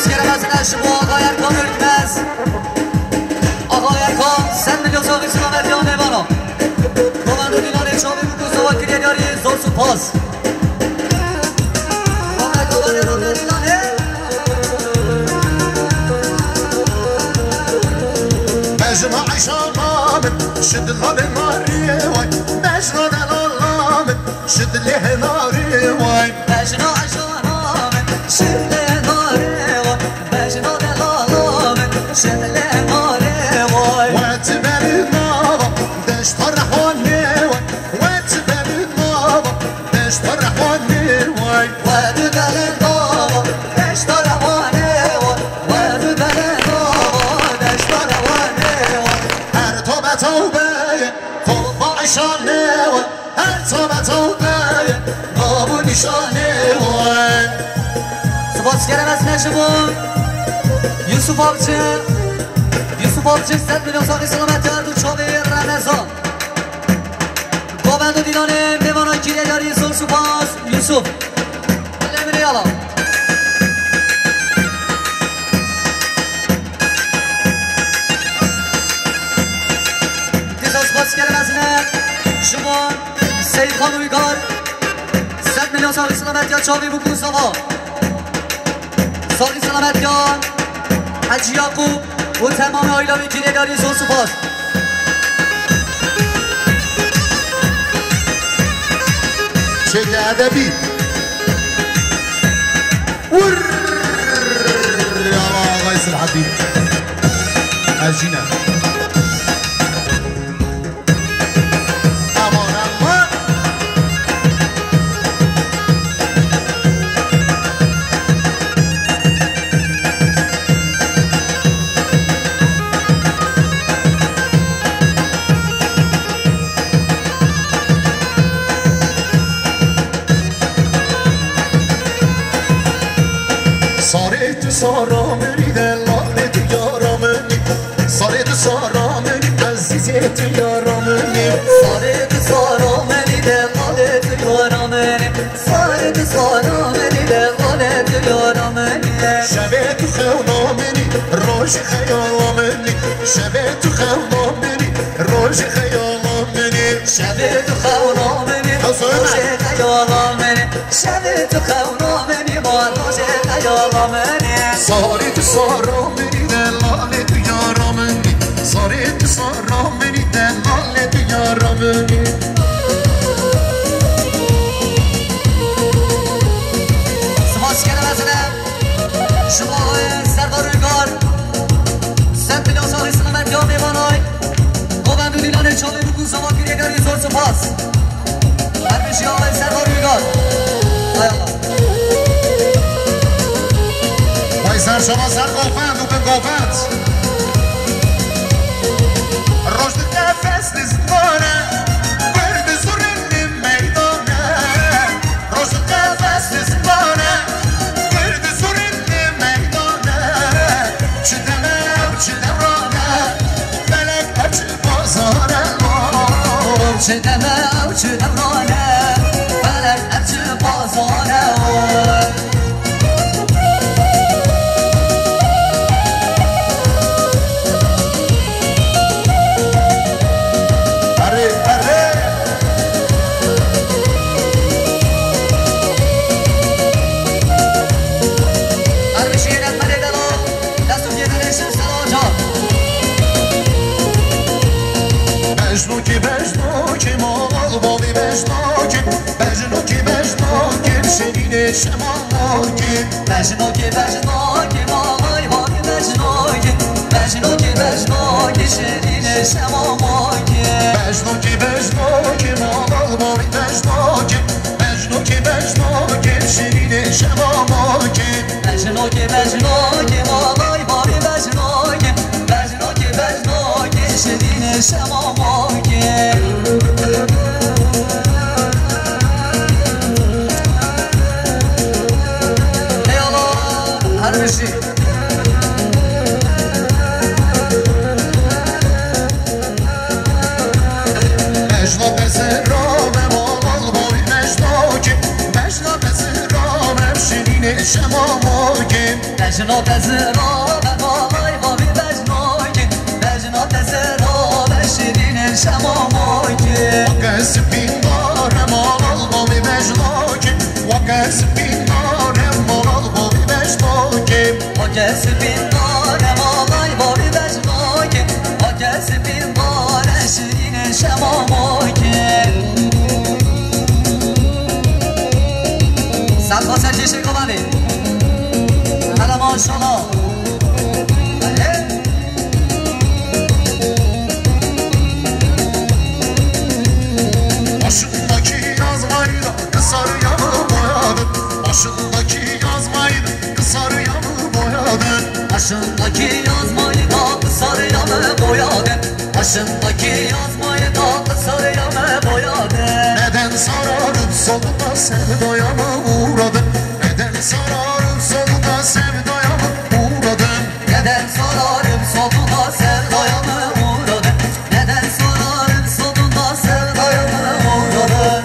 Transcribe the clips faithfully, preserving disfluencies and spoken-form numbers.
Skeremezine ji bo Axa Erkan Ürkmez. Axa Erkan, sed milyon saxî selamet ya mêvana. Komando Dîlanê çavê bû ku sava kiriye diyarî, zor spas. Komando Dîlanê, Dîlanê. Bejna Eyşana min, şidla de narê way. Bejna delala min, şidlê narê way. Bejna Eyşana min, şidlê narê way. Bejna delala min, şidlê narê way. Wet berî nava, deşta rehwanê way. Wet berî nava, deşta rehwanê way. Wet berî nava, deşta rehwanê way. Wet berî nava, deşta rehwanê way. Her tobe tewbe ye, toba Eyşanê way. Her çawa çawa ye, nav û nîşanê we. Spas kerem ez ne ji bo Yusuf Avcı. Yusuf Avcı, sed milyon saxî selamet ya du çavê Remezan. Govendo Dîlanê, mêvana kîrê darî, zor spas, Yusuf. Lê min yala. Dîsa spas kerem ez ne ji bo Seyîd Xan Uygar, sed milyon saxî selamet ya çavî bû ku sava. Saxî selamet ya Hecî Yaqûb û temamê aîla wî kîrê darî, zor spas. Çêke edebî. Ur! Ya Axay Selahaddîn. Ez jî ne. Aman, aman. Sarê tu sara minî, delalê tu yara minî. Sarê tu sara minî, ezîzê tu yara minî. Sarê tu sara minî, delalê tu yara minî. Sarê tu sara minî, delalê tu yara minî. Şevê tu xewna minî, rojê xeyala minî. Şevê tu xewna minî, rojê xeyala minî. Şevê tu xewna minî, Hüseyin. Rojê xeyala minî. Şevê tu xewna minî, ma rojê xeyala minî. Sarê tu sara minî, delalê tu yara minî. Sarê tu sara minî, delalê tu yara minî. Spas kerem ez ne ji bo, e, Serdar Uygar. Sed milyon saxî selamet ya mêvanay. Govendo Dîlanê çavê bû ku sava kiriye darî, zor spas. Her bijî Axay Serdar Uygar. Hay Allah. Vay ser şama ser govend û bin govend. Roj dike fes li zimane, kurd zûrin li meydane. Roj dike fes li zimane, kurd zûrin li meydane. Çi deme ew çi dewrane, felek ew çi bazare. Çi deme ew çi dewrane, felek ew çi bazare. Erê, erê. Ermişî yönetmenê delal, dest û piyê delal Şemsel Acar. Bejnokê, bejnokê, mal bavê bejnokê. Bejnokê, bejnokê, şirînê şema makê. Bejnokê, bejnokê, malay bavê bejnokê. Bejnokê, bejnokê, şirînê şema makê. Bejnokê, bejnokê, malay bavê bejnokê. Bejnokê, bejnokê, şirînê şema makê. Bejnokê, bejnokê, malay bavê bejnokê. Bejnokê, bejnokê, şirînê şema makê. Ey Allah, her bijî. Bejna bezira me malal boy bejna ki, bejna bezira me şirînê şema makê. Bejno te zira be malay bavî bejnokê. Bejno te zira be şirînê şemamokê. Weke spîn dare malal bavî bejnokê. Weke spîn dare malal bavî bejnokê. Weke spîn dare malay bavî bejnokê. Weke spîn dare şirînê şemamokê. Sed xwe ser kêşê komanê. Hele maşallah. Hele. Başındaki yazmayı da kısar yanı boyadım. Başındaki yazmayı da kısar yanı boyadım. Başındaki yazmayı da kısar yanı boyadım. Başındaki yazmayı da kısar yanı boyadım. Neden sararıp soluna sevdaya mı uğradım? Neden sararıp soluna sevdaya mı uğradım? Neden sararıp soluna sevdaya mı uğradım? Neden sararıp soluna sevdaya mı uğradım?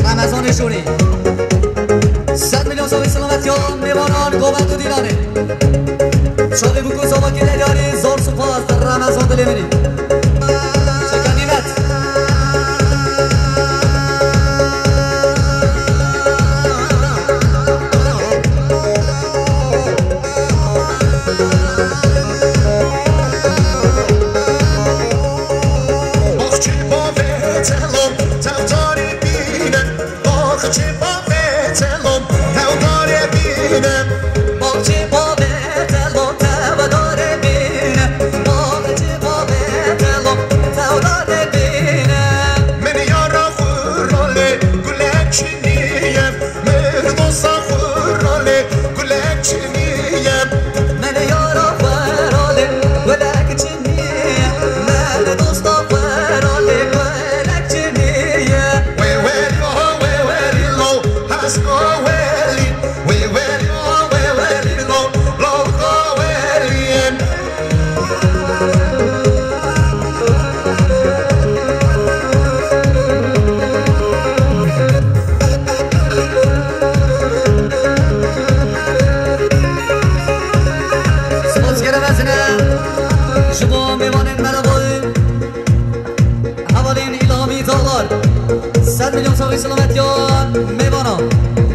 Remezanê jorê. Sed milyon sax selamet ya mêvanan govend û dîlanê. Çavê bûk û zavakê Leyliyarê, zor spas, Remezan dilê min î. Çeka nîmet. Baxçê bavê telom, tevdarê bîne. Baxçê bavê telom, tevdarê bîne. Baxçê bavê telom, tevdarê bîne. Baxçê bavê telom, tevdarê bîne. Min yara xwe rolê gulek çiniye. Min dosta xwe rolê gulek çiniye. Min yara xwe rolê gulek çiniye. Min dosta xwe rolê gulek çiniye. Wê werî lo, wê werî lo, hesko welî. Wê werî lo, wê werî lo, lo ko welî. Spas kerem ezine ji bo mêvanên me re boy. Hevalên Îlhamî Dağlar. Sed milyon saxî selamet ya mêvana.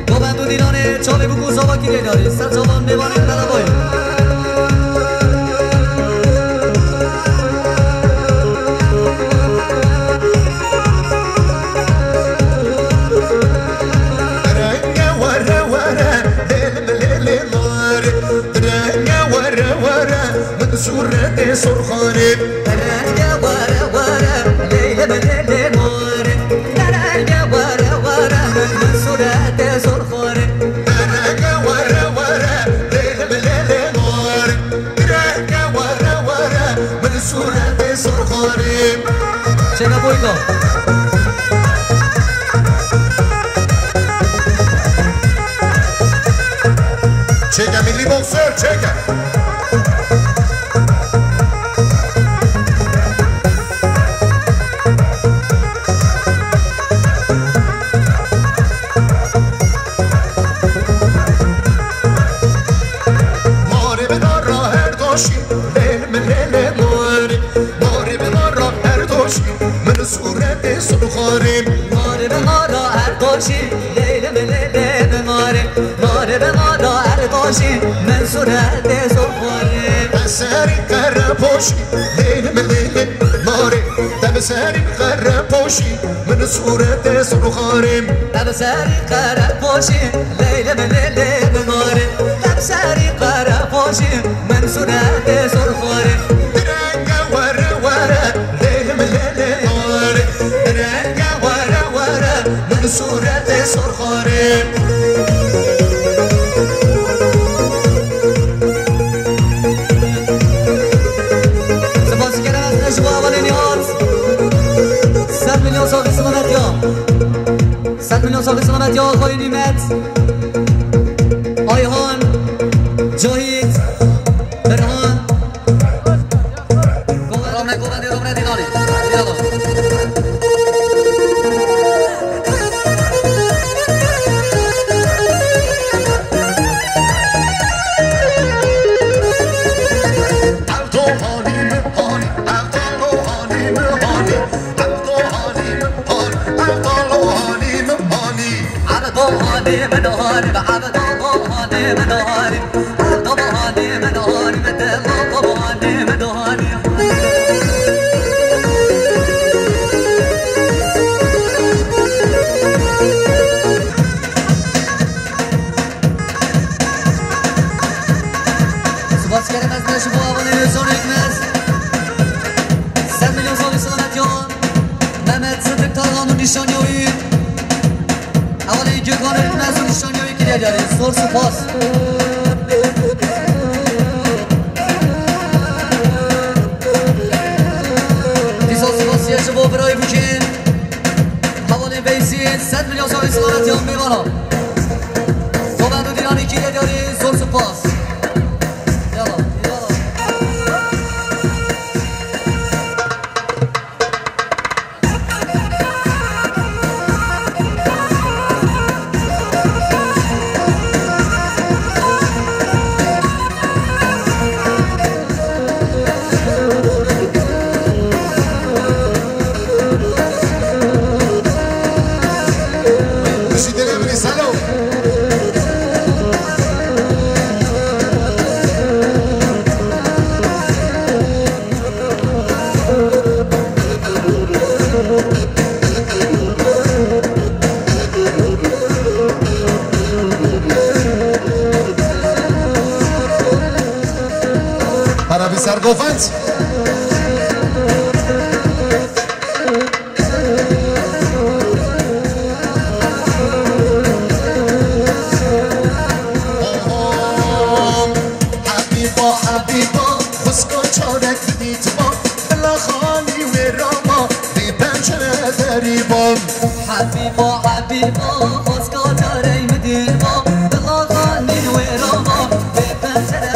Govend û dîlanê çavê bûk û zavakî Leyliyarê. Ser çavan mêvanên me re boy. Renge were were, lêl mi lê lê nar. Renge were were, min sûretê sorxanê. Renge were were, leylim lê lê nar. Renge were were, min sûretê sorxanê. Renge were were, leylim lê lê nar. Renge were were, min sûretê sorxanê. Çêka boyka. Çêke milli boksör, çêke. Marê bi dara her doşî, lêl min lê lê marê. Marê bi dara her doşî, min sûretê surxarê. Marê bi dara her doşî, leylim lê lê bi marê. Marê bi dara her doşî, min sûretê surxarê. Te serî qere poşî, lêl min lê lê marê. Te bi serî qere poşî, min sûretê surxarê. Te bi serî qere poşî, leylim lê lê bi marê. Te bi serî qere poşî, min sûretê surxarê. Direnge were were, lêlim lê lê marê. Direnge were were, min sûretê surxarê. Spas dikim ez ji bo hevalên Nîhat. Sed milyon saxî selamet ya. Sed milyon saxî selamet ya, xweyê Nîmet. Ayhan. Cahit. Birhan. Romne govendê, romne dîlanê. Yala. Spas kerem ez ji bo hevalên Ozan Êkmez. Sed milyon salî selamet yan. Mehmet Sıddık Tarhan û nîşanîya wî. Hevalên Gökhan Êkmez û nîşanîya wî kiriye diyarî. Zor spas. Dîsa spasiye ji bo birayê Bûkê. Hevalên Veysî, sed milyon salî selamet yan mêvana. Govend û dîranî kiriye diyarî, zor spas. Yala, yala. Para bir sargofans. Hebîba, hebîba, xwişka çarek bidît ma, bila xanî wê rama, bê pencere derî ban. Hebîba, hebîba, xwişka çarek bidît ma, bila xanî wê rama, bê pencere